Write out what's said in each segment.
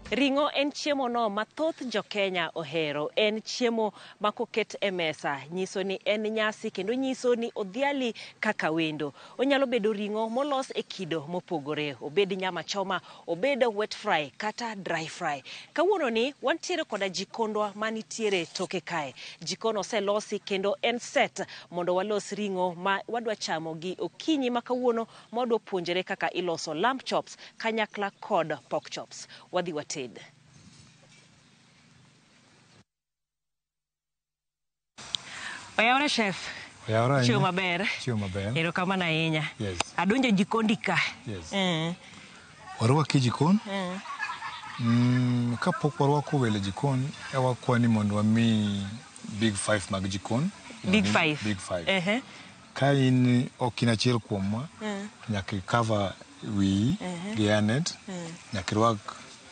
Ring'o en chiemo no ma thoth jo Kenya ohero. En chiemo ma koket e mesa nyiso ni en nyasi kendo nyiso ni odhiali kaka wendo. Onyalo bedo ring'o molos e kido mopogore, obed nyama choma, obed wet fry kata dry fry. Kawuono ni wantiere koda jikondwa manitiere toke kae. Jikon oselosi kendo en set mondo walos ring'o ma wadwa chamo gi okinyi ma kawuono ma wadwa puonjore kaka iloso lamb chops kanyakla kod pork chops. Wadhi wated. Oyawore chef. Oyawore ahinya. Chiemo maber. Chiemo maber. Erokamano ahinya. Yes. Adonjo e jikondi ka. Yes. Mm. Warwaki e jikon. Kapok warwako welo e jikon, e wakwa ni mondo wami big five mag jikon. Big five. Big five. Ehe. Ka in ok in achiel kuomwa, nyaka i cover wiyi gi hairnet, nyaka irwak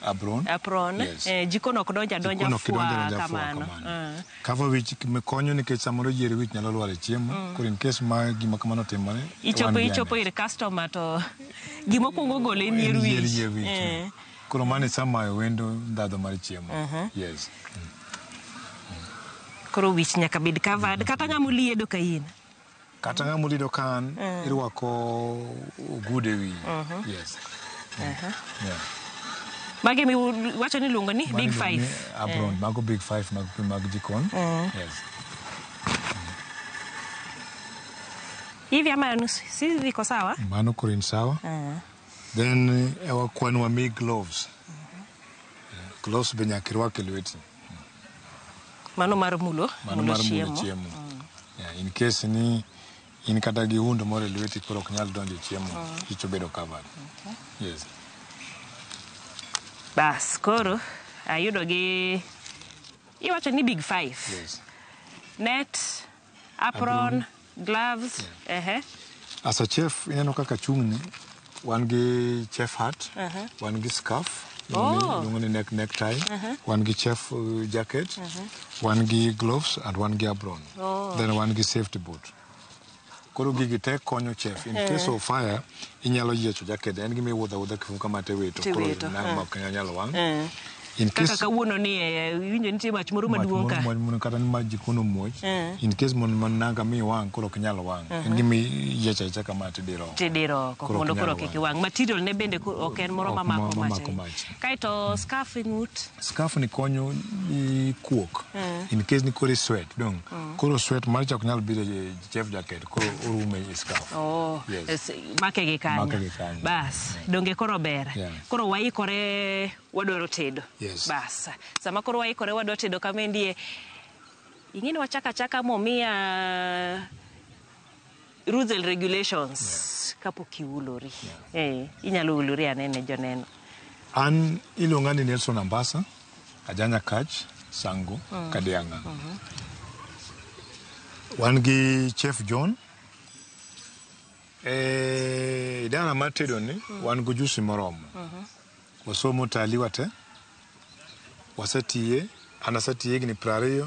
apron. Apron. Yes. Eh, jikon ok donj adonja Jikon ok idonj fwa adonja fwa kamano. kamano. Mm. Cover wich konyo nikech samoro yier wich nyalo lwar e chiemo. Koro in case ma gima kamano otimore, Ichopo wan gi ichopo hairnet. ir customer to gima okuongo golo en yier En yier wich. yie wich. Eh. Koro mano isamayo wendo ndhadhu mar chiemo. Yes. Koro wich nyaka bed covered. Kata ng'ama oliedo ka in. Kata ng'ama olido kan, irwako ogudu e wiyi. Yes. Yeah. Magi miwacho ni iluongo ni Mano big iluongo five. ni Apron. Mago big five mag jikon. Yes. Hivi ama nusu? Si iko sawa? Mano koro in sawa. Then wakwan wami gloves. Gloves be nyaka irwak e lweti. Mano mar mulo, Mano mulo mar mulo chiemo. chiemo. Yeah, in case ni in kata gi hundo moro e lweti koro ok nyal donjo e chiemo, icho bedo covered. Yes. Bas, koro ayudo gi iwacho ni big five. Yes. Net, apron, gloves, ehe. As a chef, ineno kaka chung'ni, wan gi chef hat, wan gi scarf, Oh. iluongo ni necktie, wan gi chef jacket, wan gi gloves and wan gi apron. Oh. Then wan gi safety boot. Koro gigi te konyo chef. In case of fire, inyalo yiecho jacket, en gima iwuotho awuotha kifungo kama tiwito, koro Tiwito, nang' ok nyal wang'. Eh. In Kaka case kawuono ni iwinjo nitie mach moro mach maduong' moro ka. moro moro kata ni mach jikon omuoch, in case mondo ma nanga mi wang' koro ok nyal wang'. En gima iyiecho ayiecha kama tidiro oko. Tidiro oko Koro ok mondo koro nyal kik wang'. wang'. Material ne bende ok en moro Ok mamako mach. mamako mach. Kaeto scarf e ng'ut. Scarf ni konyo i kuok in case ni koro i sweat dong koro sweat mar cha ok nyal biro e chef jacket koro orume e scarf. Oh, Yes. make gi kanyo. Make gi kanyo. Bas, donge koro ber. Yeah. Koro waikore wadwaro tedo. Yes. Bas, sama koro waikore wadwa tedo kamendie, ing'e ni wachako achaka momiya rules and regulations kapok iulori. Eh, inyalo ulori ane ne joneno. An iluonga ni Nelson Ambasa, Ajanya Kach, Sango, Kadianga. Wan gi Chef John. E idara mar tedo ni wan gi ujusi moromo. Wasomo tali wate. Wasetiye, an asetiye higni 20.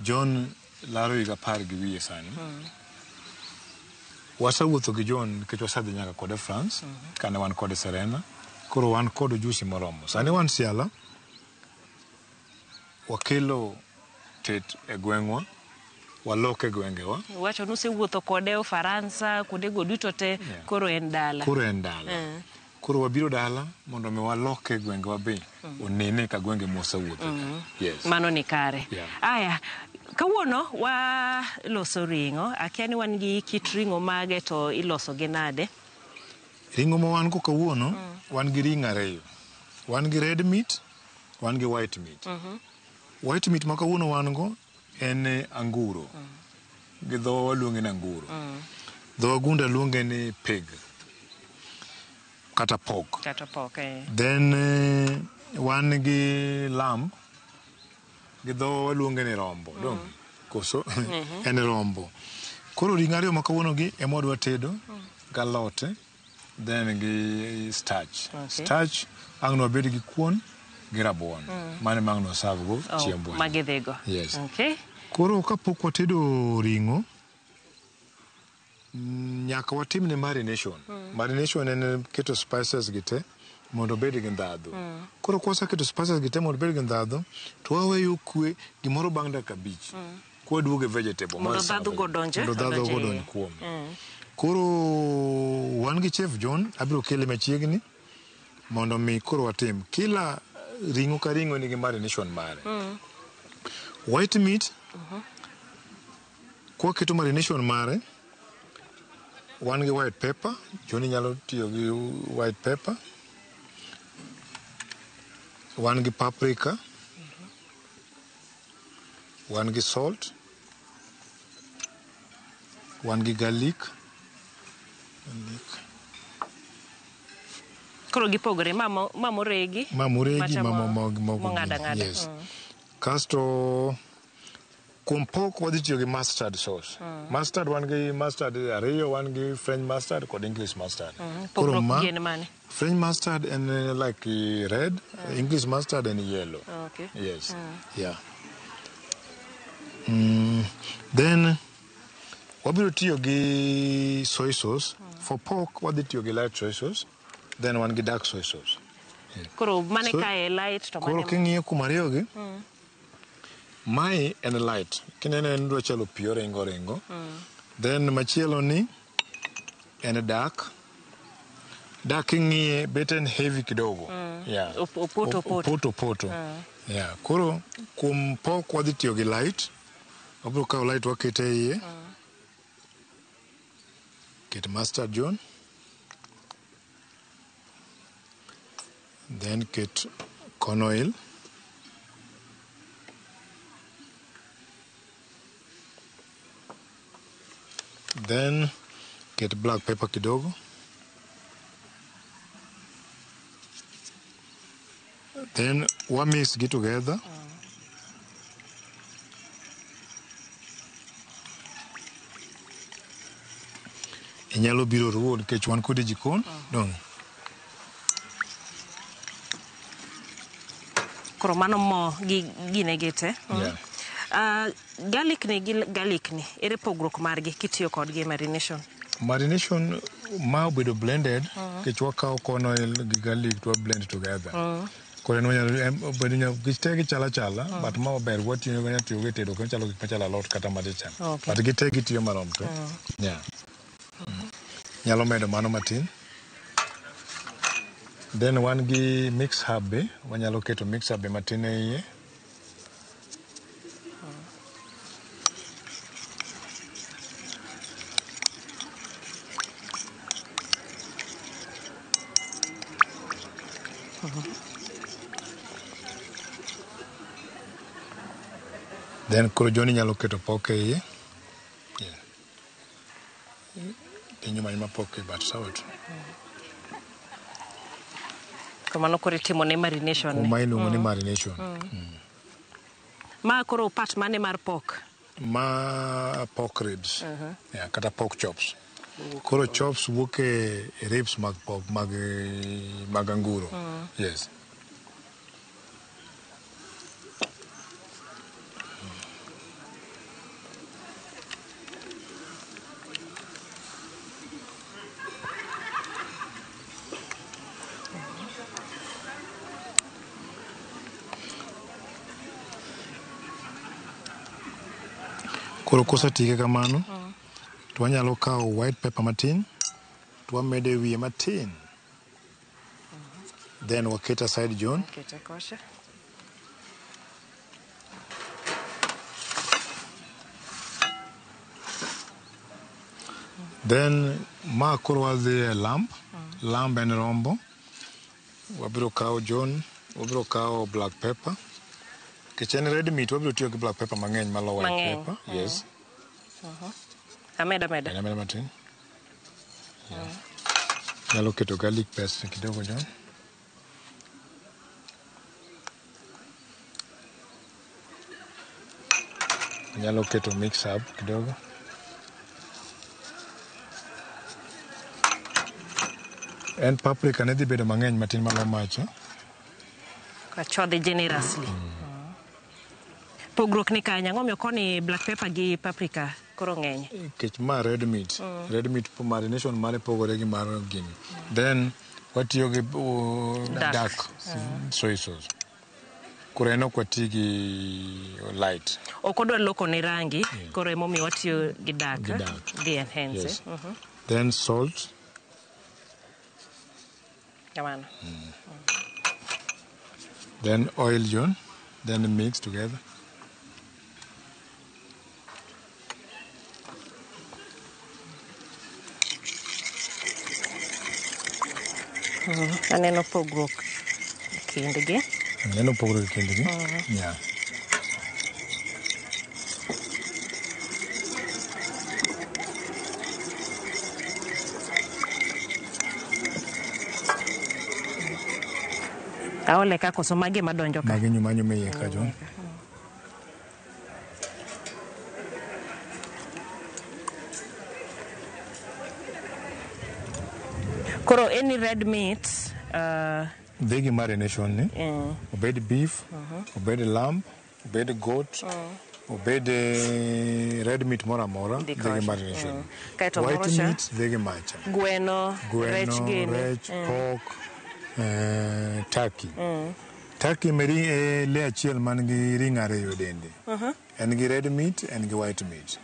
John laro higa 10 gi wiye sani. Wasewuotho gi John nikech wasedhi nyaka kode France kane wan kode Serena. Koro wan kod ujusi moromo. Sani wan Siala, wakelo tet e gweng'wa, waloke gwengewa. Wacho ni usewuotho kode Ufaransa, kuondego duto te, koro en dala. Koro en dala. Koro wabiro dala mondo mi waloke gwengewa be onene ka gwenge mwasewuothe ka. Yes. Mano ni kare. Yeah. Aya, kawuono waloso ring'o. Akia ni wan gi kit ring'o mage to iloso gi nade? Ring'o ma wan go kawuono, wan gi ring'o ariyo. Wan gi red meat, wan gi white meat. White meat ma kawuono wan go en anguro. Gi dhowa waluonge ni anguro. Dho wagunda luonge ni pig. Kata pork. Kata pork, eh. Then wan gi lamb. Gi dhowa waluonge ni rombo. Dong? Koso? En rombo. Koro ring'o ariyo ma kawuono gi ema wadwa tedo. Galote. Then gi starch. Okay. Starch ang' nwabed gi kuon gi rabuon. Mano ema ang' nwaserve go Oh, chiembwa. magidhigo. Yes. Okay. Koro kapok watedo ring'o, nyaka watimne marination. Marination en keto spices gi te. Mondo obed gi ndhadhu. Koro kwaseketo spices gi te mondo obed gi ndhadhu, to waweyo kwe gimoro bang' dakika 5. Kwaduogo e vegetable. Mondo ndhadhu go odonje. Mondo ndhadhu go odonj kuome. Koro wan gi Chef John, abiro kele machiegni mondo mi koro watim. Kila ring'o ka ring'o nigi marination mare. White meat, kwaketo marination mare, wan gi white pepper, Johnny nyalo tiyo gi white pepper. Wan gi paprika. Wan gi salt. Wan gi garlic. Garlic. Koro gipogore, ma moregi, ma moregi, ma mong'ad ang'ada. Yes. Kasto kuom pork wadhi tiyo gi mustard sauce. Mustard wan gi mustard ariyo, wan gi French mustard kod English mustard. Koro ma gin mane? French mustard en like red, English mustard en yellow. Okay. Yes. Yeah. Then wabiro tiyo gi soy sauce. For pork wadhi tiyo gi light soy sauce. Then wan gi dark soy sauce. Yeah. Koro mane kae light to mane? Koro king'iyo kuom ariyo gi, mae en light. Kineno en dwa chalo pi oringo ringo. Then machielo ni en dark. Dark king'iye bet en heavy kidogo. Yeah. Opoto opoto. Opoto opoto. Yeah. Koro kuom pork wadhi tiyo gi light. Wabiro kawo light wakete e iye. Ket mustard John. Then ket corn oil. Then get black pepper kidogo. Then we mix it together. Inyalo biro ruwo nikech wan kode jikon. Dong. Koro mano mo gi gine gi te. Yeah. Garlic ni gi garlic ni, ere pogruok margi kitiyo kodgi e marination? Marination ma obedo blended, nikech wakawo corn oil gi garlic to wa blend together. Koro en wanyalo, obedo nya, gite gichalo achala, but ma ber watiyo go, wanyalo tiyo go e tedo, kendo chalo gik machalo alot kata machicha. Okay. But gite gitiyo marom te. Yeah. Nyalo medo mano matin. Then wan gi mix herb be, wanyalo keto mix herb be matin e iye. Then koro Johnny nyalo keto pork e iye. Yeah. Inyuma nyuma pork e but sawa tu. Kamano koro itimo ne marination ni. Ma iluongo ni marination. Ma koro part mane mar pork? Ma pork ribs. Yeah, kata pork chops. Koro chops wuok e ribs mag pork, mag anguro. Yes. Koro kosetike kamano, to wanyalo kawo white pepper matin, to wamedo e wiye matin. Then waket aside John. Kete kocha. Then ma koro wadhi e lamb. Lamb en rombo. Wabiro kawo John, wabiro kawo black pepper. Nikech en red meat, wabiro tiyo gi black pepper mang'eny malo white Mang'eny. pepper. Yes. Ameda ameda. Ameda matin. Yeah. Nyalo keto garlic paste kidogo John. Nyalo keto mix herb kidogo. En paprika ne dhi bedo mang'eny matin malo macha. Achwadhe generously. Pogruok ni kanye? Ang'o omiyo koni black pepper gi paprika koro ng'eny? Nikech ma red meat. Red meat marination mare pogore gi mar gini. Then Watiyo gi dark soy sauce. Koro en ok wati gi light. Ok odwa loko ne rangi, koro emomiyo watiyo gi dark. Gi dark. Dhi enhance. Yes. Then salt. Kamano. Then oil, John. Then mix together. Aneno pogruok kindgi. Aneno pogruok kindgi. Yeah. Aole ka koso magi ema donjo ka. Magi nyuma nyuma iye ka, John. Koro any red meat Dhi gi marination ni. Obed beef, obed lamb, obed goat, obed red meat moro amora, Dhi dhi gi kocha. marination. Kaeto White moro cha? meat dhi gi macha. Gweno, Gweno, rech gini. rech, pork, turkey. Turkey meri e le achiel man gi ring'o ariyo e dende. En gi red meat, en gi white meat.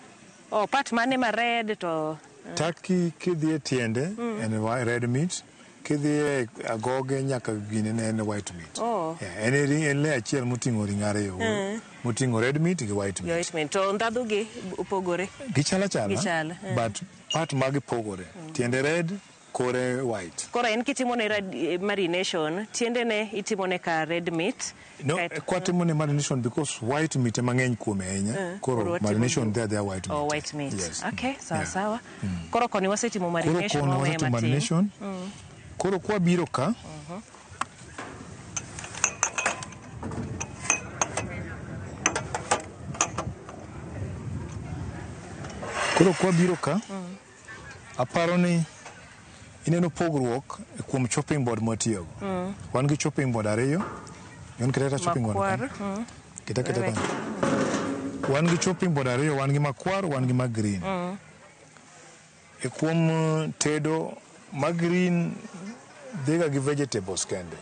Oh, part mane ma red to Turkey kidhi e tiende en red meat, kidhi e agoge nyaka gine ne en white meat. Oh. Yeah, en, en le achiel moting'o ring'o ariyo, moting'o red meat gi white gi meat. white meat. To ndhadhu gi opogore. Gichal achala, Gichal, but part magi pogore. Tiende red, kore white. Koro en kitimone marination, tiendene itimone ka red meat. No, kaeto- kwatimo ne marination because white meat ema ng'eny kuome ahinya. Koro Koro watimo marination dhi adhiya white meat. Oh, white meat. Yes. Okay, sawa Yeah. sawa. Koro koni wasetimo Koro marination kono waweyo wasetimo matin. marination. Koro kwabiro ka, koro kwabiro ka, aparo ni ineno pogruok kuom chopping board mwatiyogo. Wan gi chopping board ariyo. Yon kata chopping board Makwar. ka. Keta keta kanyo. Wan gi chopping board ariyo, wan gi makwar, wan gi ma green. E kuom tedo, ma green dhiga gi vegetables kende.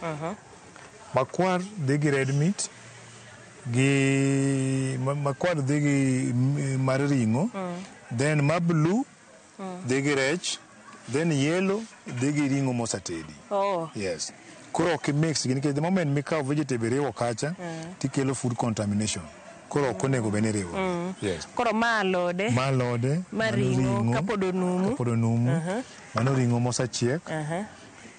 Makwar dhi gi red meat, gi makwar dhi gi mar ring'o, then ma blue dhi gi rech, then yellow dhi gi ring'o mosetedi. Oh. Yes. Koro ok mix gi nikech the moment mikawo vegetable riwo kacha, tikelo food contamination. Koro ok onego bed ni iriwo. Yes. Koro ma alode, Ma alode, ma mano ring'o kapod onumu. Kapod onumu. Mano ring'o mosechiek.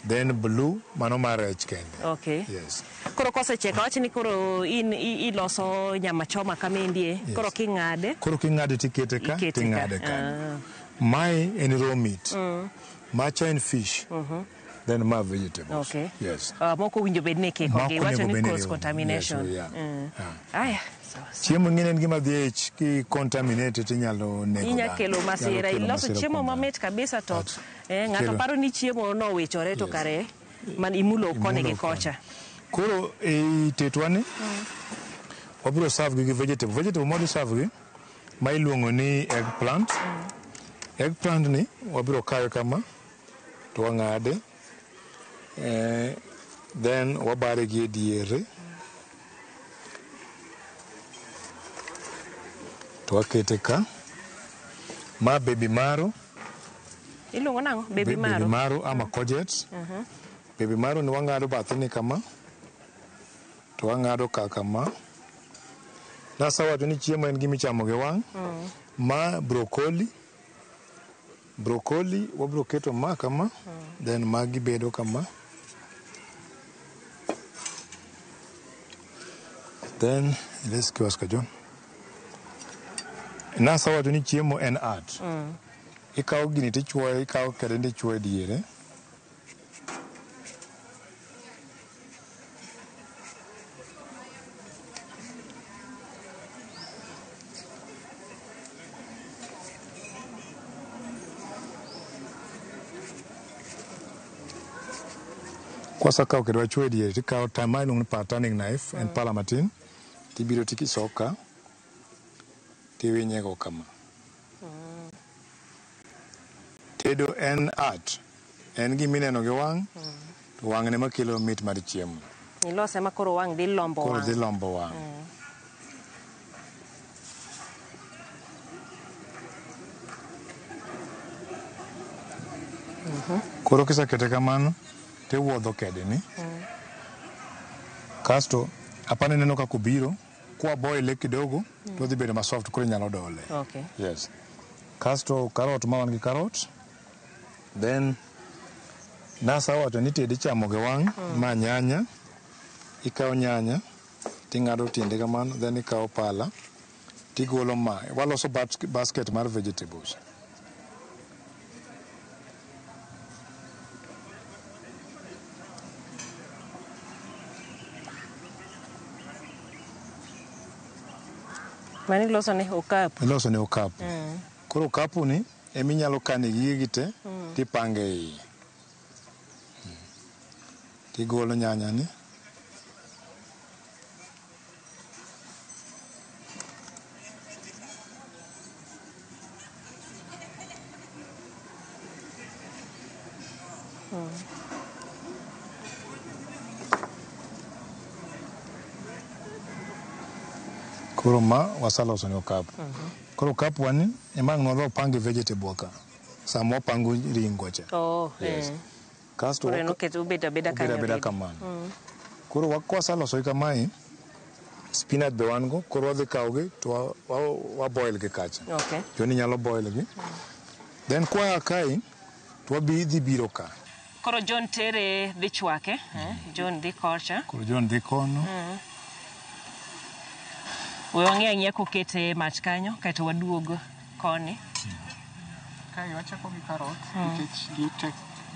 Then blue, mano mar rech kende. Okay. Yes. Koro kosechiek, awach ni koro in iloso nyama choma kamendie. Yes. Koro king'ade, Koro king'ade tikete ka, Ikete ka. ting'ade ka. Mae en raw meat. Macha en fish. Then ma vegetables. Okay. Yes. Moko owinjo bed ni ikikogi. Moko Iwacho onego ni bed ni cause iriwo. contamination. Yes, yeah. Yeah. Aya, sawa sawa. Chiemo ng'eny en gima dhi e ich ki contaminated inyalo nego Inya dhano. kelo masira, Nyalo kelo iloso masira chiemo kuom dhano. mamit kabisa to But ng'ato kelo- paro ni chiemo nowichore to Yes. kare man imulo koni gi Imulo koni. kocha. Koro ei tetwa ni, wabiro serve gi gi vegetable. Vegetable mwadhi serve gi, ma iluongo ni eggplant. Eggplant ni wabiro kawe kama, to wang'ade. Then wabare gi e diere. To wakete ka. Ma baby maro. Iluongo nang'o? Baby maro. Baby maro ama courgette. Baby maro ni wang'ado bathe ni kama. To wang'ado ka kama. Nasewacho ni chiemo en gima ichamo gi wang'. Ma broccoli. Broccoli wabiro keto ma kama. Then magi bedo kama. Then let's give us John. Nasewacho ni chiemo en art. Ikawo gini tichuoye, ikawo kede tichuoye diere. Kwasekawo kede wachuoye diere tikawo ma iluongo ni turning knife, en pala matin, tibiro tikisoka, tiwinyego kama. Tedo en art, en gima ineno gi wang', To wang'ne makelo mit mar chiemo. Ilose ma koro wang' dhi lombo Koro wang'. dhi lombo wang'. Koro kisekete kamano, tiwuodho kede ni. Kasto, apani neno kaka obiro, kwa boile kidogo, to odhi bedo ma soft koro inyalo dole. Okay. Yes. Kasto carrot ma wan gi carrot. Then nasawacho ni tede ichamo gi wang' ma nyanya. Ikawo nyanya ting'ado tiende kamano, then ikawo pala tigolo ma. Waloso basket mar vegetables. Mano iloso ne okapu. Iloso ne okapu. Koro okapu ni eminyalo kane gigi te tipange e iye. Tigolo nyanya ni. Koro ma waseloso ne okapu. Koro okapu wani ema ang' nwadhi wapange vegetable ka. Sama wapango ringwa cha. Oh, Yes. eh. Kasto Koro en oketo obedo abeda obedo kanyo abeda already. kamano. Koro kwaseloso gi kamae, spinach be wan go, koro wadhi kawogi to wa boil gi kacha. Okay. Joni nyalo boil gi. Then kwa kae, to wabi dhi biro ka. Koro John tere dhi chwake, eh? John dhi kocha. Koro John dhi kono. We wang'i ang'iya kokete e mach kanyo, kaeto waduog koni. Kae wachako gi karot nikech gitek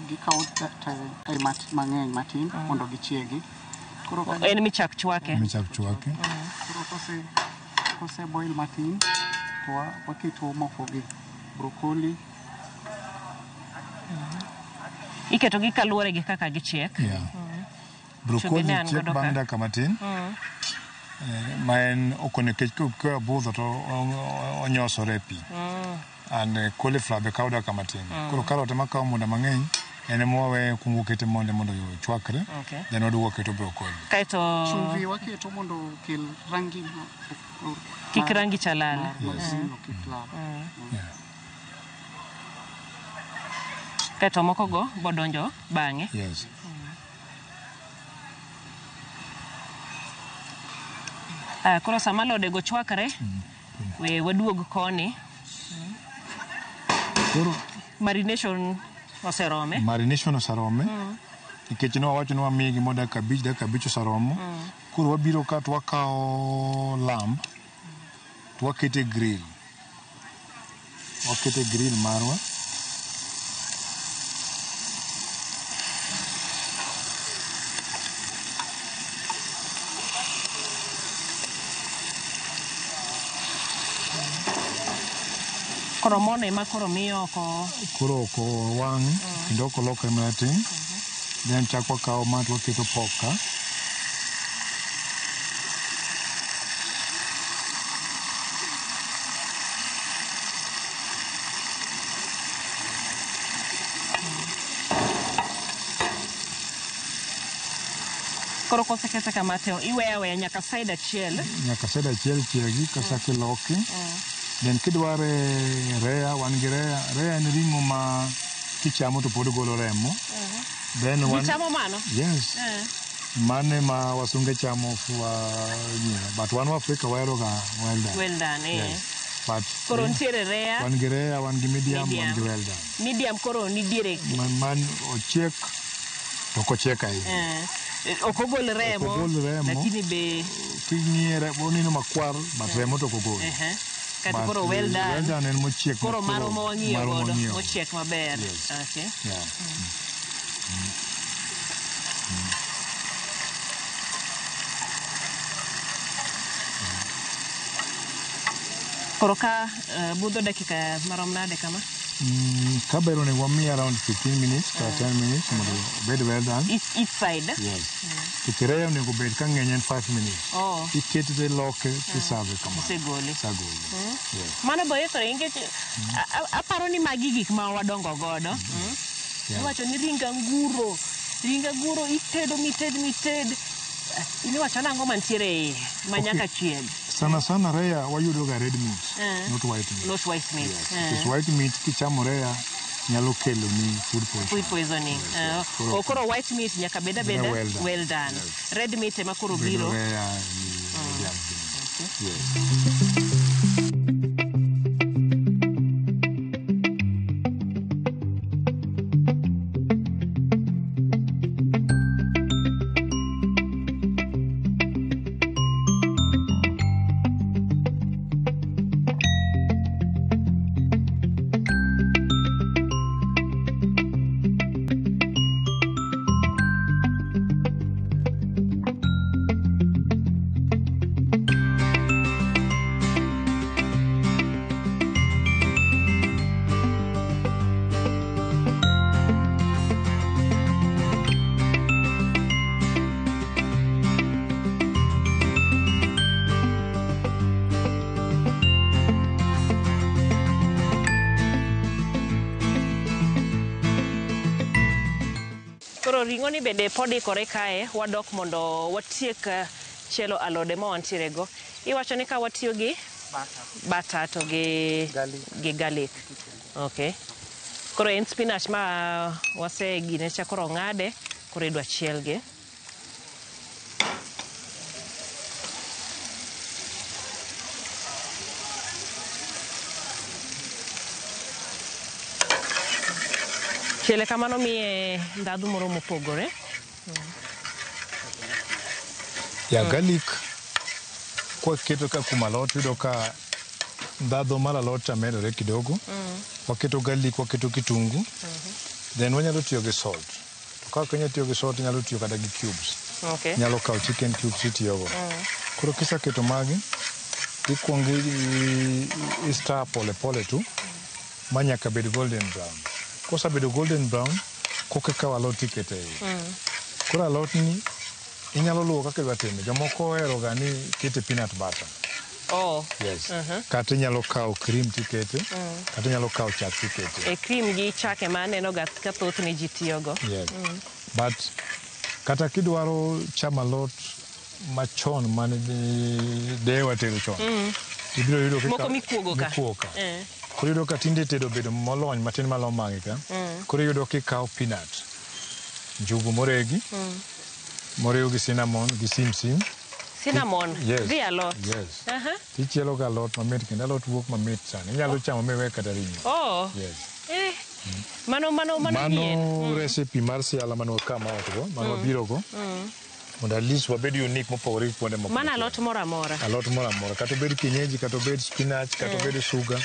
gikawo time mang'eny matin mondo gichiegi. Koro ka En michak chwake. Michak chwake. Koro kose boil matin to waketo moko gi broccoli. Iketo gi kaluwore gi kaka gichiek. Yeah. Broccoli Chumbi ne an chiek godo bang' ka. dakika matin. Ma en ok onego nikech ka obudho to onyosore e pi. And cauliflower be kawo dakika matin. Koro carrot ema kawo muda mang'eny, en ema waweyo kuongo wakete monde mondo ochwakre. Okay. Then waduogo waketo broccoli. Kaeto Chumvi waketo mondo okel rangi kik rangi cha lal. mar ring'o kik lal. Yeah. Kaeto moko go bodonjo bang'e. Yes. Koro sama alode go chwakre, we waduog koni. Koro Marination oserome. Marination oserome. Nikech ne wawacho ni wamiye gimoro dakika abich, dakika abich oseromo. Koro wabiro ka to wakawo lamb to wakete e grill. Wakete e grill marwa. Koro mono ema koro miyo oko Koro ok owang' kendo ok olokre matin. Then chak wakawo ma to waketo pork ka. Koro kosekete kama to iweyo aweya nyaka side achiel. Nyaka side achiel chiegi kachak iloki. Then kidware rare, wan gi rare. Rare en ring'o ma kichamo to pod golo remo. Then wan Gichamo mano? Yes. Mane ma wasunge chamo but wan Afrika wahero ga well done. Well done, eh. Yes. But Koro nitiere rare. Wan gi rare, wan gi medium, wan gi Medium. well done. Medium koro ni diere. Man ochiek to ok ochiek ahinya. Ok ogol remo. Ok ogol remo. Lakini be King'iye oneno makwar but remo to ok ogol. Kata But koro well done. Well done en mochiek. Koro maro ma wang'iyo maro godo, mwang'iyo. mochiek maber. Yes. Okay. Yeah. Koro ka budho dakika marom nade kama? Ka ber onego wamiye around 15 minutes kata 10 minutes mondo obed well done. Each side? Yes. To rare onego bed ka ng'eny en 5 minutes. Oh. Ikete to iloke tisave kamano. Isegole. Isegole. Yes. Mano be oikore nikech aparo ni magi gik ma wadongo godo. Yeah. Iwacho ni ring anguro. Ring aguro itedo mited mited. Iniwacho nang'o mantiere e iye ma nyaka chieg? Sana sana reya wayudo ga red meat, not white meat. Not white meat. Yes. Because white meat kichamo reya nyalo kelo ni food poisoning. Food poisoning. Yes, yes. O koro white meat nyaka bed abeda well done. Well done. Yes. Red meat ema koro Bedo biro. reya gi dhiang' gini. Yes. Koro ring'o ni bende pod ikore kae, wadok mondo watiek chielo alode ma wantiere go. Iwacho ni ka watiyo gi butter to gi Garlic. Gi garlic. Okay. Koro en spinach ma wase gine cha koro ng'ade, koro idwa chielgi. Chiele kamano miye ndhadhu moro mopogore. Ya garlic kwaketo ka kuom alot yudo ka ndhadhu mar alot cha medore kidogo. Waketo garlic, waketo kitungu. Then wanyalo tiyo gi salt. To ka ok inyal tiyo gi salt, inyalo tiyo kata gi cubes. Okay. Inyalo kawo chicken cubes itiyogo. Koro kiseketo magi, ikuongo i stir pole pole tu ma nyaka bed golden brown. Kosebedo golden brown, koka ikawo alot tikete iye. Koro alot ni inyalo luwo kaka idwa time. Jomoko ohero ga ni kete peanut butter. Oh. Yes. Kata inyalo kawo cream tikete, kata inyalo kawo chak tikete. E cream gi chak ema aneno ga ka thothne ji tiyogo. Yes. But kata kidwaro chamo alot machon mane deyewa tedo chon, ibiro yudo kika- Moko mikuogo ka. mikuogo ka. Koro iyudo ka tinde tedo obedo molony matin malo mang'e ka. Koro iyudo kikawo peanut, njugu moregi, moriw gi cinnamon gi simsim. Cinnamon Yes. dhi alot. Yes. Aha. Tichielo ga alot mamit kendo alot wuok mamit sana. Inyalo chamo miwe kata ring'o. Oh. Yes. Eh. Mano mano mano nyien. Mano recipe mar siala mane wakam out go, mane wabiro go. Mondo at least wabed unique mopogore gi kuonde moko. Mano alot moro amora. Alot moro amora, kata obed kienyeji, kata obed spinach, kata obed suga,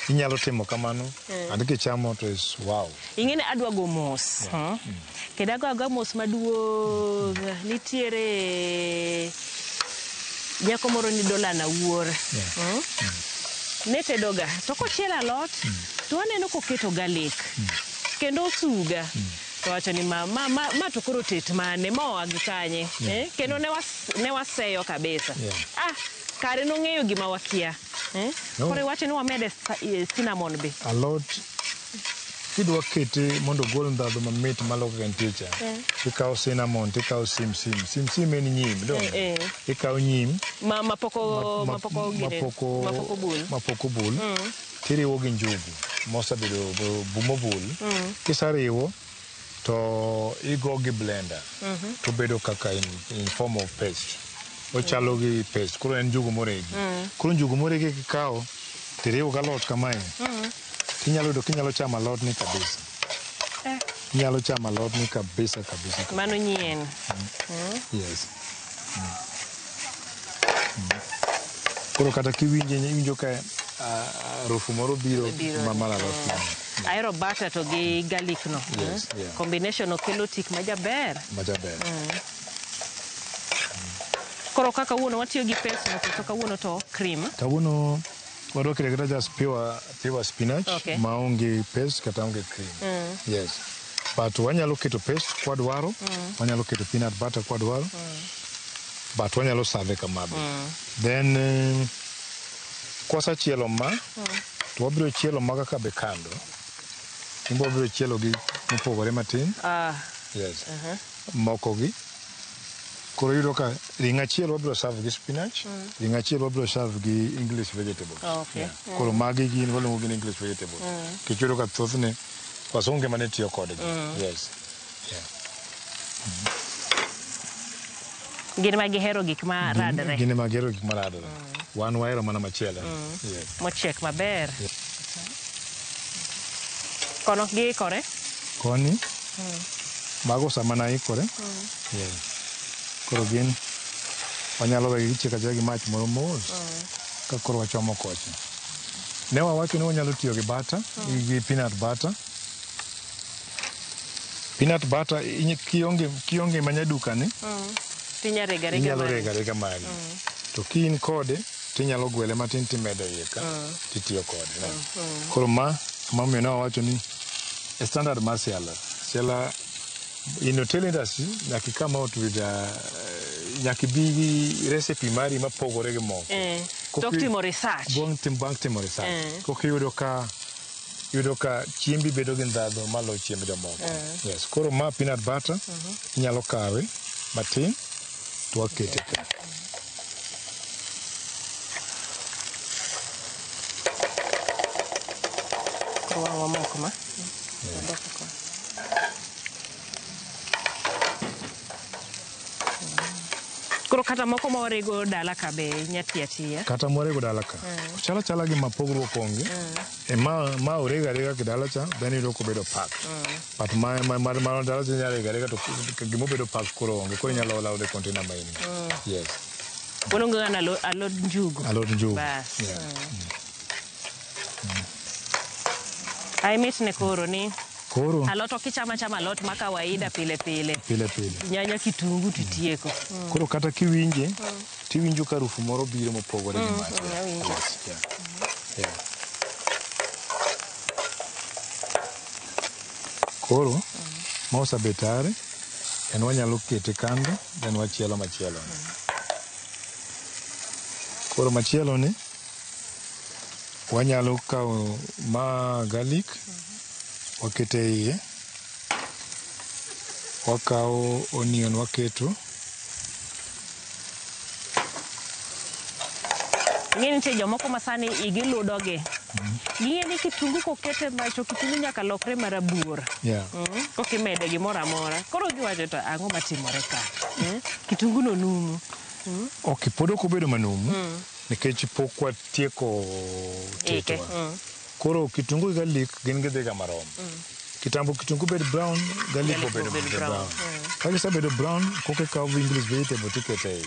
inyalo timo kamano. And kichamo to is wow. Ing'e ni adwa go mos. Kendo ago agoa mos maduong'. Nitiere nyako moro ni Dola Awuor. Yeah. Ne tedoga. To kochielo alot, to aneno koketo garlic. Kendo osuga. To wacho ni ma, ma, ma, ma to koro tet mane, ma oa gi kanye. Yeah. Eh? Kendo ne waseyo kabisa. Yeah. Ah, kare nong'eyo gima wakia. Eh? No. Koro iwacho ni wamede cinnamon be. Alot kidwa kete mondo ogol ndhadhu mamit malo kaka entie cha, ikawo cinnamon tikawo simsim. Simsim en nyim, donge? Eh, eh. Ikawo nyim Ma, mapoko, mapoko gine, mapoko bul. mapoko bul tiriwo gi njugu mosebedo mobul. Kiseriwo to igo gi blender to bedo kaka in form of paste. Ochalo gi paste. Koro en njugu moregi. Koro njugu moregi kikawo tiriwo gi alot kamae, tinyalo yudo kinyalo chamo alot ni kabisa. Eh. Inyalo chamo alot ni kabisa kabisa. Kabisa. Mano nyien. Yes. Koro kata kiwinje iwinjo ka harufu moro biro Biro. ma mar alot. Ahero butter to gi garlic no. Yes, yeah. Combination no kelo tik majaber. Majaber. Koro kaka kawuono watiyo gi paste no, to kawuono to cream. Kawuono wadwa keto kata just pure spinach Okay. maonge paste kata onge cream. Yes. But wanyalo keto paste kwadwaro, wanyalo keto peanut butter kwadwaro, but wanyalo serve kamabe. Then kwasechielo ma, to wabiro chielo maga ka be kando. Imbo wabiro chielo gi mopogore matin. Ah, Yes. Moko gi. Koro iyudo ka ring'o achiel wabiro serve gi spinach, ring'o achiel wabiro serve gi English vegetables. Okay. Yeah. Koro magi gin waluongo gi ni English vegetables. Nikech iyudo ka thothne wasungu ema ne tiyo kodgi. Yes. Yeah. Gin ma gihero gik ma radre. Gin ema gihero gik ma radre. Wan wahero mana machielo. Yes. Mochiek maber. Kono giikore? Koni, mago sama naikore. Yes. Koro gin wanyalo wegi gichiek achieka gi mach moro mos ka koro wachomo kocha. Ne wawacho ni wanyalo tiyo gi butter, gi peanut butter. Peanut butter kionge manyaduka ni Tinya rega rega inyalo mari. rega rega mari. To ki in kode tinyalo gwele matin timedo iye ka titiyo kode. Ne. Koro ma momiyo ne wawacho ni e standard mar siala. Siala in hotel industry nyaka i come out with nyaka ibi gi recipe mari mapogore gi moko. Tok timo research. Bang' timo research. Koka iyudo ka chiembi bedo gi ndhadhu maloyo chiemb jomoko. Yes. Koro ma peanut butter inyalo kawe matin to wakete ka. Koro wang'o moko ma. Koro kata moko ma warego dala ka be nya tiyo atiya. Kata mwarego dala ka. Chalo achala gi ma pogruok onge. E ma orego arega ki dala cha, then iyudo kobedo pack. But ma dala cha inyalo rego arega to gima obedo pack koro onge. Koro inyalo olo aola e container ma in go. Yes. Waluongo ga ni alot njugu. Alot njugu. Bas. Yeah. Ai mit ne koro ni Koro alot ok icham achama alot ma kawaida pile pile. Pile pile. Nyanya kitungu titieko. Koro kata kiwinje, tiwinjo ka harufu moro biro mopogore gi mare. Awinjo. Yes, yeah. Yeah. Koro, ma osebet tayari, en wanyalo kete kando, then wachielo machielo ni. Koro machielo ni, wanyalo kawo ma garlic, wakete e iye, wakawo onion waketo. Ing'e nitie jomoko ma sani igi ludogi. Ging'e ni kitungu kokete mach to kitungu nyaka lokre marabuor. Koka imede gimoro amora. Koro giwacho to ang'o matimore ka? Kitungu no numu. Ok, pod ok obedo manumu, nikech pok watieko Ike. tetowa. Koro kitungu gi garlic gin gidhiga marom. Kitambo kitungu bed brown, garlic Garlic obedo bed brown. brown. Ka gisebedo brown, koka ikawo English vegetable tikete e iye.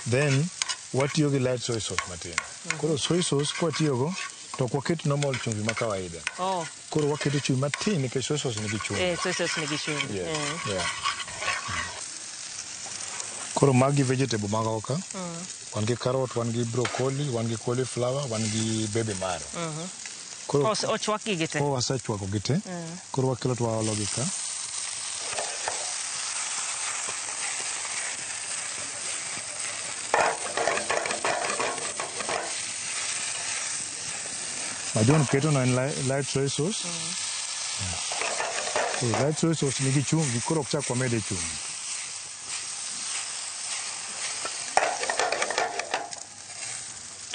Then watiyo gi light soy sauce matin. Koro soy sauce kwatiyogo, to ok waket normal chumvi ma kawaida. Koro waketo chumvi matin nikech soy sauce nigi chumvi. Soy sauce nigi chumvi. Yes. Yeah. Koro magi vegetable mag oka. Wan gi carrot, wan gi broccoli, wan gi cauliflower, wan gi baby marrow. Koro Ochwak gi te. Koro wasechwako gi te. Koro wakelo to waolo gi ka. Ma John keto no en light soy sauce. Koro light soy sauce nigi chumvi, koro ok chak wamede chumvi.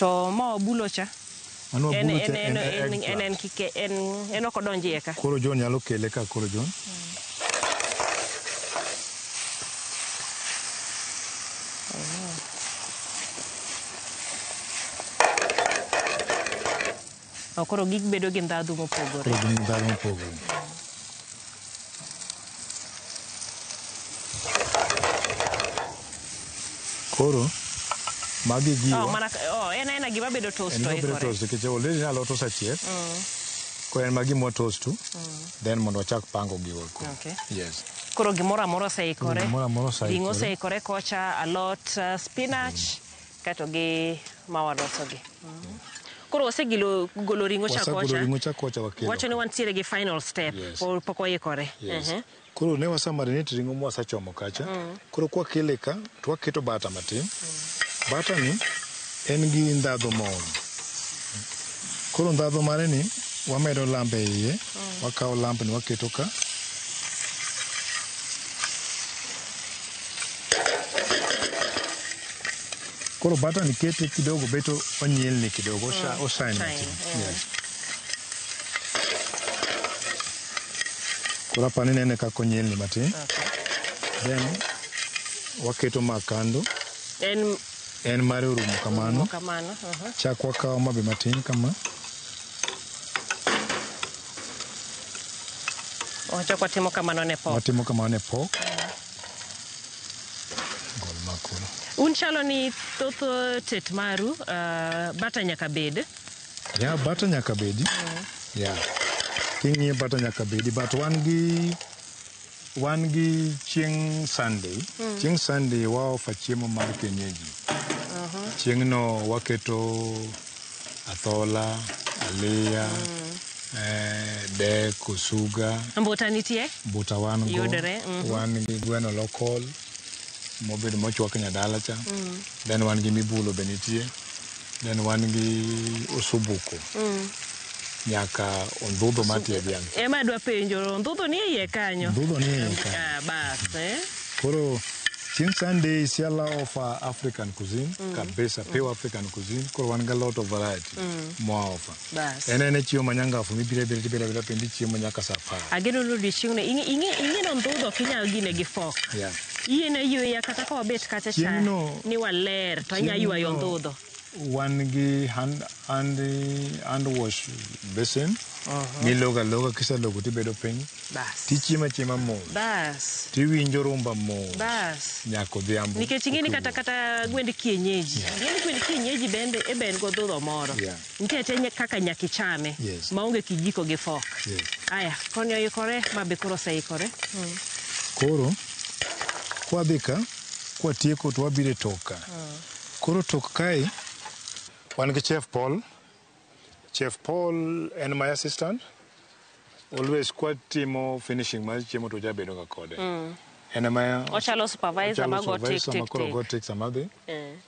To ma obulo cha? Mano En obulo cha en eggplant. en ok odonji iye ka. Koro John nyalo kele ka koro John. Oh, koro gik bedo gi ndhadhu mopogore. Koro gin gi ndhadhu mopogore. Koro magi giwa. Oh, mana, oh, en aena gima bedo toast En to gima bedo ikore. toast nikech already alot osechiek. Koro en magi mwa toast to, then mondo wachak pango gigo. Okay. Yes. Koro gimoro amora oseikore. Gimoro amora oseikore. Ring'o oseikore kocha, alot, spinach, kaeto gi ma walosogi. Koro wasegilo golo ring'o cha Wasegolo kocha. ring'o cha kocha wakelo. Wacho ni wantiere gi final step. Yes. Pok waikore. Yes. Koro ne wasa marinate ring'o mwasechomo kacha. Koro kwakele ka, to waketo butter matin. Butter ni en gi ndhadhu moro. Koro ndhadhu mare ni wamedo lamb e iye. Wakawo lamb ni waketo ka. Koro butter ni kete kidogo beto onyielni kidogo, oshine matin. Yeah. Koro apani nene kaka onyielni matin. Okay. Then waketo ma kando. En mare orumo kamano. Kamano. Chak wakawo mabe matin kama. Wachak watimo kamano ne pork. Watimo kamano ne pork. Gol ma koro. Un chalo ni thoth tet maru butter nyaka bed. Yeah, butter nyaka bedi. Yeah. King'iyo butter nyaka bedi, but wan gi chieng' Sunday. Chieng' Sunday wa offer chiemo mar kienyeji. Chieng'no waketo athola, aliya, dek, osuga. Mbuta nitie? Mbuta wan go. Yudore. Wan gi gweno local mobedo mochwak nyadala cha. Then wan gi mibulo be nitie. Then wan gi osubuko. Nyaka ondhudho matie dhiang'. Ema adwa penjo, ondhudho ni e iye kanyo? Ondhudho ni e iye kanyo. Bas, eh? Koro chieng' Sunday Isiala offer African cuisine, kabisa, pure African cuisine. Koro wan gi a lot of variety mwa offer. Bas. En ene chiemo manyangafu mibiro abira tibiro abira piny tichiemo nyaka saa 10. Ageno ni odiochieng'no, ing'e ni ondhudho ok inyal gine gi fork. Yeah. Yien ayweya kata ka wabet kacha cha ni waler to anya ywayo ondhudho. Wan gi hand wash basin. Milogo aloga kiselogo tibedo piny. Bas. Tichiemo achiema mos. Bas. Tiwinjo rumba mos. Bas. Nyaka odhiambo. Nikech ing'e ni kata gwend kienyeji. Ing'e ni gwend kienyeji bende e ben godhudho moro. Yeah. Nitie kaka nyaka ichame. Yes. Maonge kijiko gi fork. Yes. Aya, koni oikore, ma be koro oseikore. Koro kwadhi ka, kwatieko to wabiro e tok ka. Koro tok kae wan gi Chef Paul. Chef Paul en my assistant. Always kwatimo finishing mar chiemo to jabedo ga kode. En ema ochalo supervisor mago tik tik tik. Koro go tik sama dhi.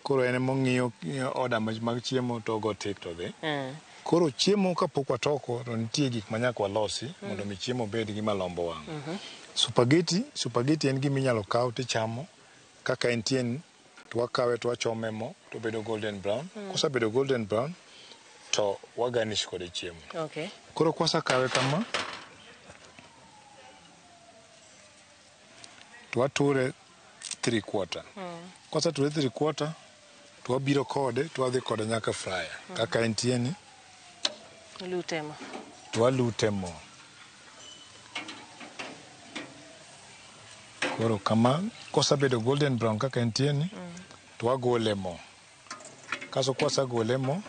Koro en emong'iyo order mag chiemo to go tik to dhi. Koro chiemo kapok watoko to nitie gik ma nyaka walosi mondo mi chiemo obed gima lombo wang'. Spaghetti en gima inyalo kaw tichamo kaka entie ni, to wakawe to wachome mo to obedo golden brown. Kosebedo golden brown to wagarnish kode chiemo. Okay. Koro kwasekawe kama to wature 3/4. Kwaseture 3/4 to wabiro kode to wadhi kode nyaka fryer. Kaka entie ni Lute mo. To walute mo. Koro kama kosebedo golden brown kaka entie ni to wagole mo. Kaso kwasegole mo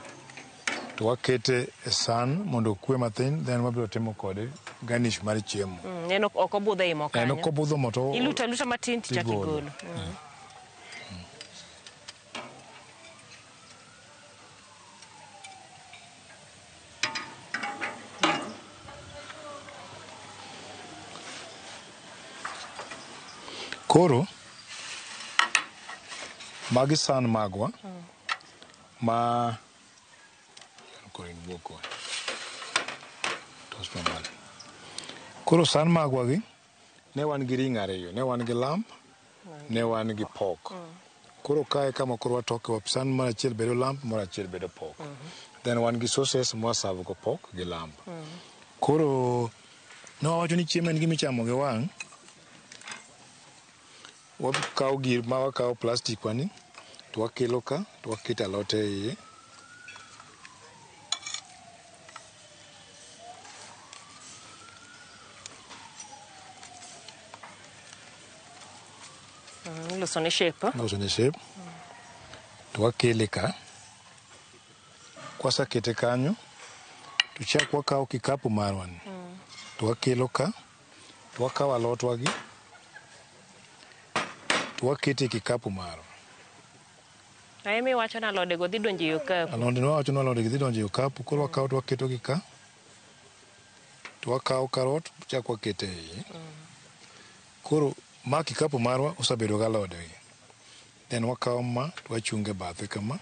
to wakete e san mondo okwe mathin, then wabiro timo kode garnish mar chiemo. En ok obudho ei mo kanyo. En ok obudho mo to iluto aluta matin tichako igolo. Koro magi san magwa ma koro san magwa gi ne wan gi ring ariyo, ne wan gi lamb, ne wan gi pork. Koro kae kama koro watoke san mar achiel bedo lamb, mar achiel bedo pork. Then wan gi sauces mwaserve go pork gi lamb. Koro ne wawacho ni chiemo en gima ichamo gi wang'. Wakawo gir ma wakawo plastic wani to wakelo ka to waketo alot e iye. Iloso ne shape. Iloso ne shape. To wakele ka. Kwasekete kanyo to chak wakawo kikapu marwa ni. To wakelo ka to wakawo alotwa gi to wakete e kikapu marwa. Ae miwacho ni alode go dhi donjo e okapu. Alode no wacho ni alode gi dhi donjo e okapu, koro wakawo to waketo gi ka. To wakawo karot chak wakete e iye. Koro ma kikapu marwa osebedo gi alode gi. Then wakawo ma to wachunge e bathe kama.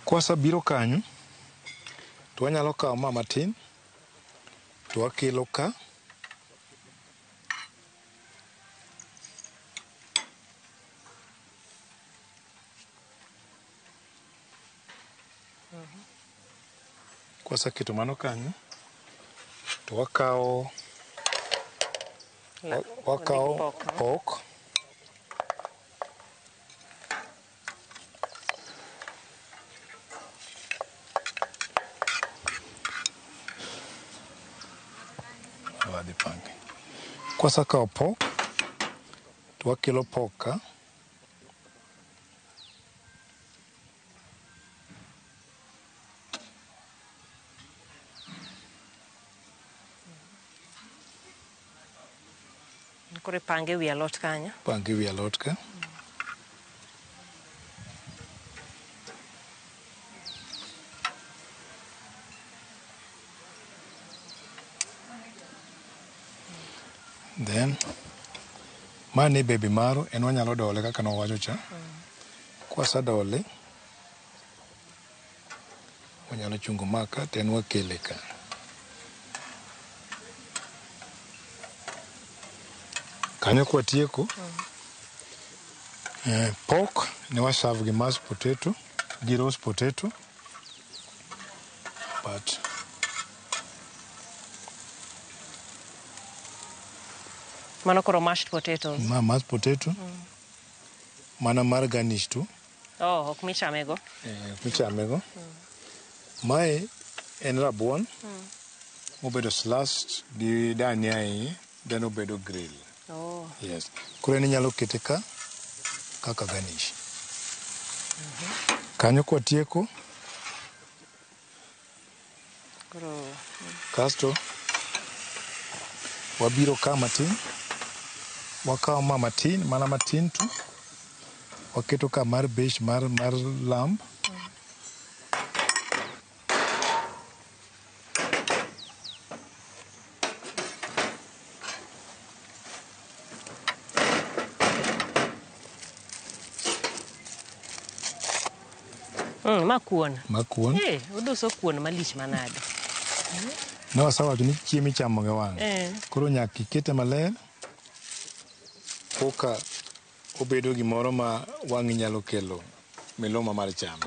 Kwasebiro kanyo to wanyalo kawo ma matin to wakelo ka. Kwaseketo mano kanyo, to wakawo wakawo pork. Wadhi pange. Kwasekawo pork, to wakelo pork ka. Koro ipange wi alot kanyo. Pange wi alot ka. Then, mane baby maro en wanyalo dole kaka nowacho cha. Kwasedole, wanyalo chungo ma ka to en wakele ka. Kanyo kwatieko, pork ne wa serve gi mashed potato, gi roast potato, but Mano koro mashed potatoes. Ma mashed potato, mana mar garnish tu. Oh, ok michamego. Michamego. Mae en rabuon mobedo sliced gi dania e iye, then obedo grill. Oh. Yes. Koro en inyalo kete ka kaka garnish. Kanyo kwatieko, Koro kasto wabiro ka matin, wakawo ma matin, mana matin tu, waketo ka mar base mar lamb. Ma kuon. Ma kuon. Uduso kuon malich manade. Ne wasewacho ni chiemo ichamo gi wang'. Koro nyaka ikete maler koka obedo gimoro ma wang'i nyalo kelo miluma mar chamo.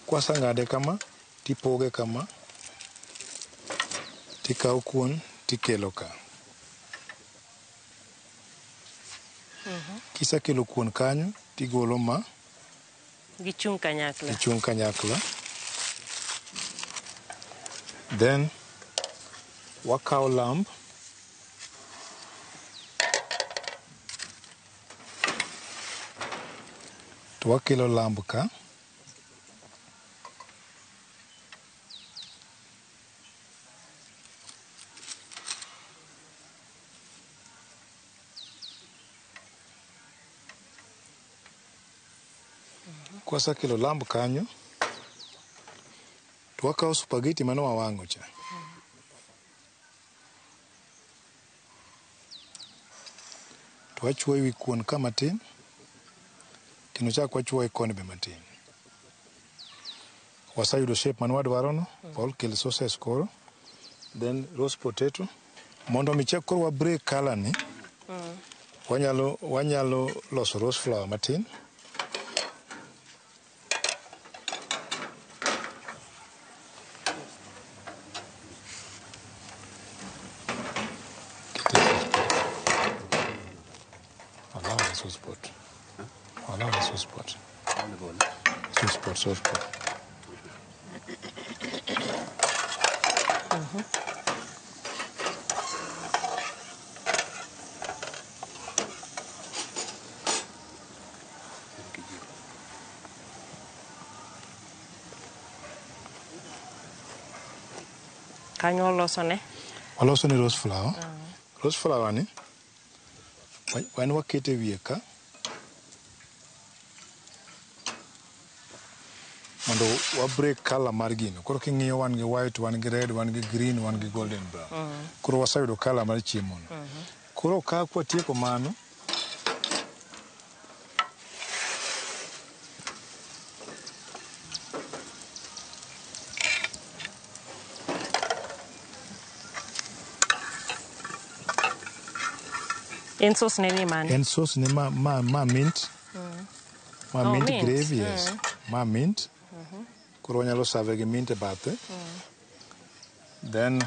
Kwaseng'ade kama, tipoge kama, tikawo kuon tikelo ka. Kisekelo kuon kanyo, tigolo ma. Gichung' kanyakla. Gichung' kanyakla. Then wakawo lamb. To wakelo lamb ka. Kwasekelo lamb kanyo, to wakawo spaghetti mane wawang'o cha. To wachuoyo ewi kuon ka matin, kendo chak wachuoye koni be matin. Waseyudo shape mane wadwaro no, Paul kel sauces koro, then roast potato. Mondo mi chak koro wa break colour ni, wanyalo loso roast flour matin. Sauce pot. Allow the sauce pot. Sauce pot, sauce pot. Kanyo oloso ne? Oloso ne rose flower. Rose flower ni, wan wakete wiye ka, mondo wa break color mar gino. Koro king'iyo wan gi white, wan gi red, wan gi green, wan gi golden brown. Koro waseyudo color mar chiemo no. Koro ka kwatieko mano, En sauce ne ni mane? En sauce ne ma mint. Ma Oh, mint mint. gravy, yes. Ma mint. Koro wanyalo serve gi mint e bathe. Then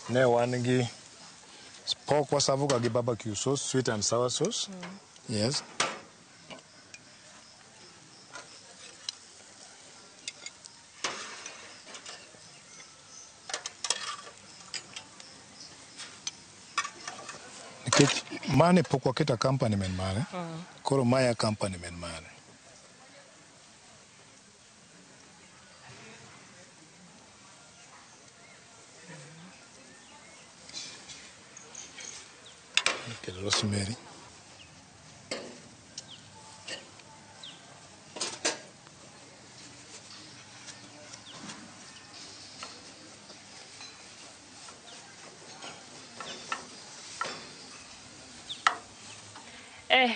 ne wan gi pork wasavo ga gi barbecue sauce, sweet and sour sauce. Yes. Nikech mane pok waketo accompaniment mare, koro mae accompaniment mare. Keto rosemary.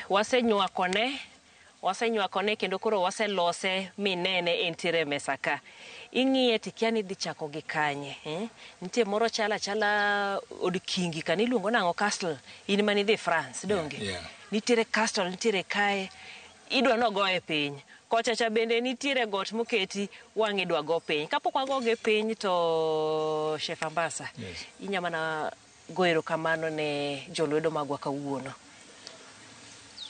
Wasenywakone, wasenywakone kendo koro waselose minene entiere e mesa ka. Ing'iye tikia ni idhi chako gi kanye. Nitie moro chalo achala od kingi ka niluongo nang'o castle, in manidhi France, donge? Yeah. Nitiere castle, nitiere kae, idwa nogoye piny. Kocha cha bende nitiere got moketi wang' idwa go piny. Kapok wagoge piny to Chef Ambasa, Yes. inya mana go erokamano ne jolwedo magwa kawuono.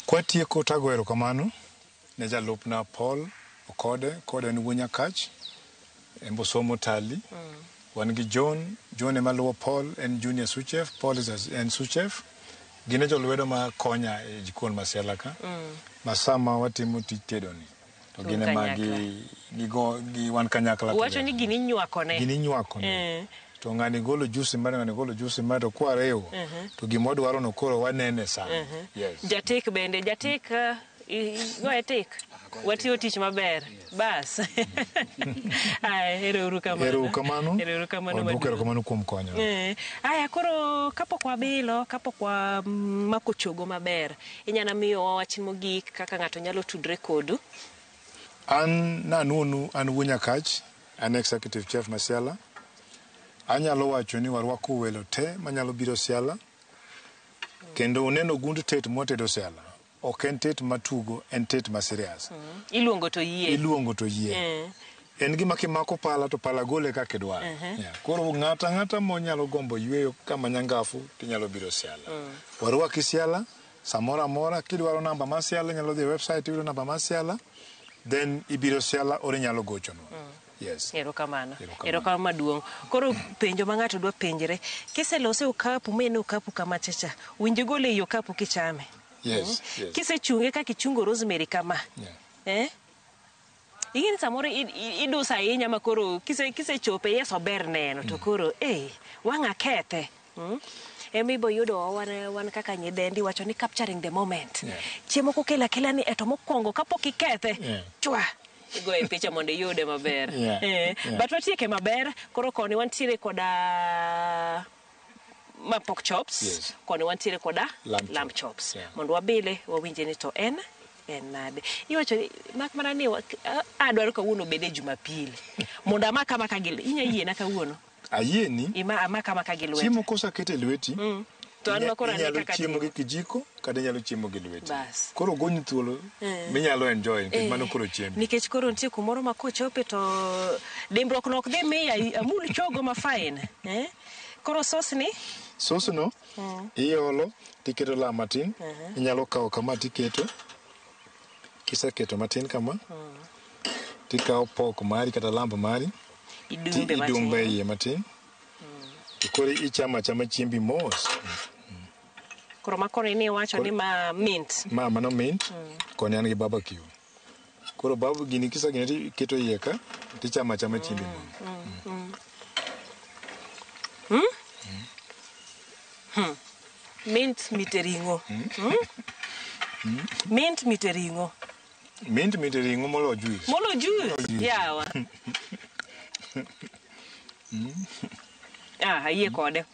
Kwatieko tago erokamano ne jalupna Paul Okode, Okode en wuo Nyakach, en bosomo tali. Wan gi John, John ema luwo Paul, en junior sous chef, Paul is en sous chef. Gin e jolwedo ma konya e jikon ma Siala ka. Ma sama watimo tij tedo ni, to gin ema gi wan kanyakla. Uwacho ni gini inywakone. Gini inywakone. To ng'ani golo juice mare, ng'ani golo juice mare, to kwariwo, to gima wadwaro no koro wanene sana. Yes. Jatik bende, jatik goye tik. Watiyo tich maber. Bas. Aya, ero kamano. Ero kamano. Ero kamano. Waduoko erokamano kuom konyo. Aya, koro kapok wabilo, kapok wamako chogo maber, inyalo miyo wach mogik kaka ng'ato nyalo tudre kodu? An nanuonu, an wuo Nyakach, an executive chef ma Siala. Anyalo wacho ni warwako welo te manyalo biro Siala. Kendo uneno gund tet mwatedo Siala. Ok en tet matugo, en tet ma serious. Iluongo to yie. Iluongo to yie. En gima kimako pala to pala gole kaka idwaro. Yeah. Koro ng'ata ng'ata monyalo gombo yweyo kama nyangafu tinyalo biro Siala. Warwaki Siala, samoro amora kidwaro namba mar Siala inyalo dhi e website iyudo namba mar Siala, then ibiro Siala or inyalo gochonwa. Yes. Erokamano. Erokamano. Erokamano maduong'. Koro penjo ma ng'ato dwa penjre, kiselose okapu ma en okapu kama chacha, winjo igole ei okapu kichame. Yes, yes. Kisechunge kaka ichungo rosemary kama. Yeah. Ing'e ni samoro iduso ahinya ma koro kisechope yes ober neno to koro wang' akethe. Ema ibo yudo wan kaka nyidendi wacho ni capturing the moment. Yeah. Chiemo kokelo akela ni eto mokwongo kapok ikethe, Yeah. chwa igoye picha mondo iyude maber. Yeah. Yeah. But watieke maber, koro koni wantiere koda ma pork chops, Yes. koni wantiere koda Lamb lamb chops. chops. Yeah. Mondo wabile wawinje ni to en nade. Iwacho ni mak mana ni adwaro kawuono obed e Jumapili. Mondo amaka amaka gi inya yiena kawuono. Ayieni. Ima amaka amaka gi lweti. Chiemo koseket e lweti. To an ma koro ane Inyalo kaka chiemo timo. gi kijiko kata inyalo chiemo gi lweti. Bas. Koro gony thuolo minyalo enjoy nikech mano koro chiembi. Nikech koro nitie kumoro ma kochope to dimbruok no ok dhi miya amul chogo ma fine. Koro sauce ni? Sauce no iolo tiketo lam matin. Inyalo kawo kama tiketo. Kiseketo matin kama, tikawo pork mari kata lamb mari, Idumbe matin. Idumbe iye matin. To koro ichamo achama chiembi mos. Koro makoni ni iwacho ni ma mint. Ma mano mint, koni an gi barbecue. Koro babu gini kisa gini tiketo iye ka, tichamo achama chiembi mos. Mint mite ring'o. Mint mite ring'o. Mint mite ring'o molo juice. Molo juice. Yawa. Ayie kode.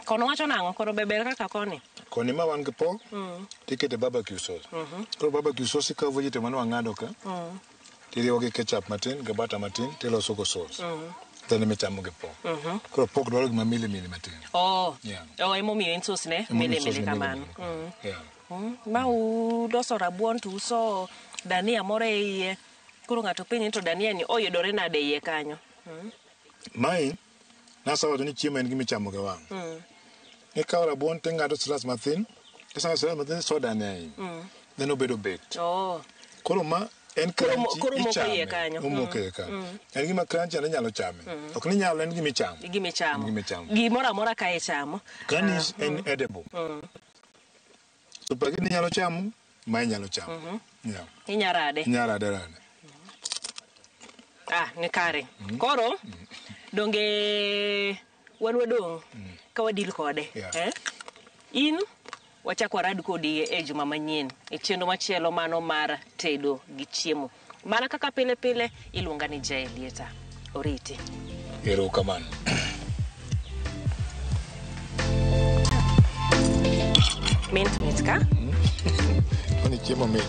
Kono wacho nang'o? Kono be ber kaka koni? Koni ma wan gi pork, tikete barbecue sauce. Koro barbecue sauce ikawo vegetable mane wang'ado ka, tiriwo gi ketchup matin, gi butter matin, tiloso go sauce. Then imichamo gi pork. Koro pork dwaro gima mili mili matin. Oh. Yeah. Oh, emomiyo en sauce ne Emomiyo mili sauce mili ne mili kamano. mili. Yeah. Ma uloso rabuon to uso dania moro e iye. Koro ng'ato penji ni to dania ni oyudore nade e iye kanyo? Mae Nasewacho ni chiemo en gima ichamo gi wang'. Ikawo rabuon ting'ado slice mathin, kiseng'ado slice mathin soda ne ahinya. Then obedo baked. Oh. Koro ma en Koro crunchy, koro omoko ichame. iye kanyo. Omoko iye kanyo. En gima crunchy and inyalo chame. Ok ni nyalo en gima ichamo. Gima ichamo. Gima ichamo. Gimoro amora ka ichamo. Garnish en edible. Spaghetti inyalo chamo, ma inyalo chamo. Yeah. Inyarade. Inyalo rade rade. Ah, ni kare. Koro donge wan wadong' ka wadil kode. Yeah. Eh? In wachak warad kodi e juma manyien e chenro machielo mano mar tedo gi chiemo. Mana kaka pile pile iluonga ni Jael Lieta. Oriti. Erokamano. Mint mit ka? Mani chiemo mit.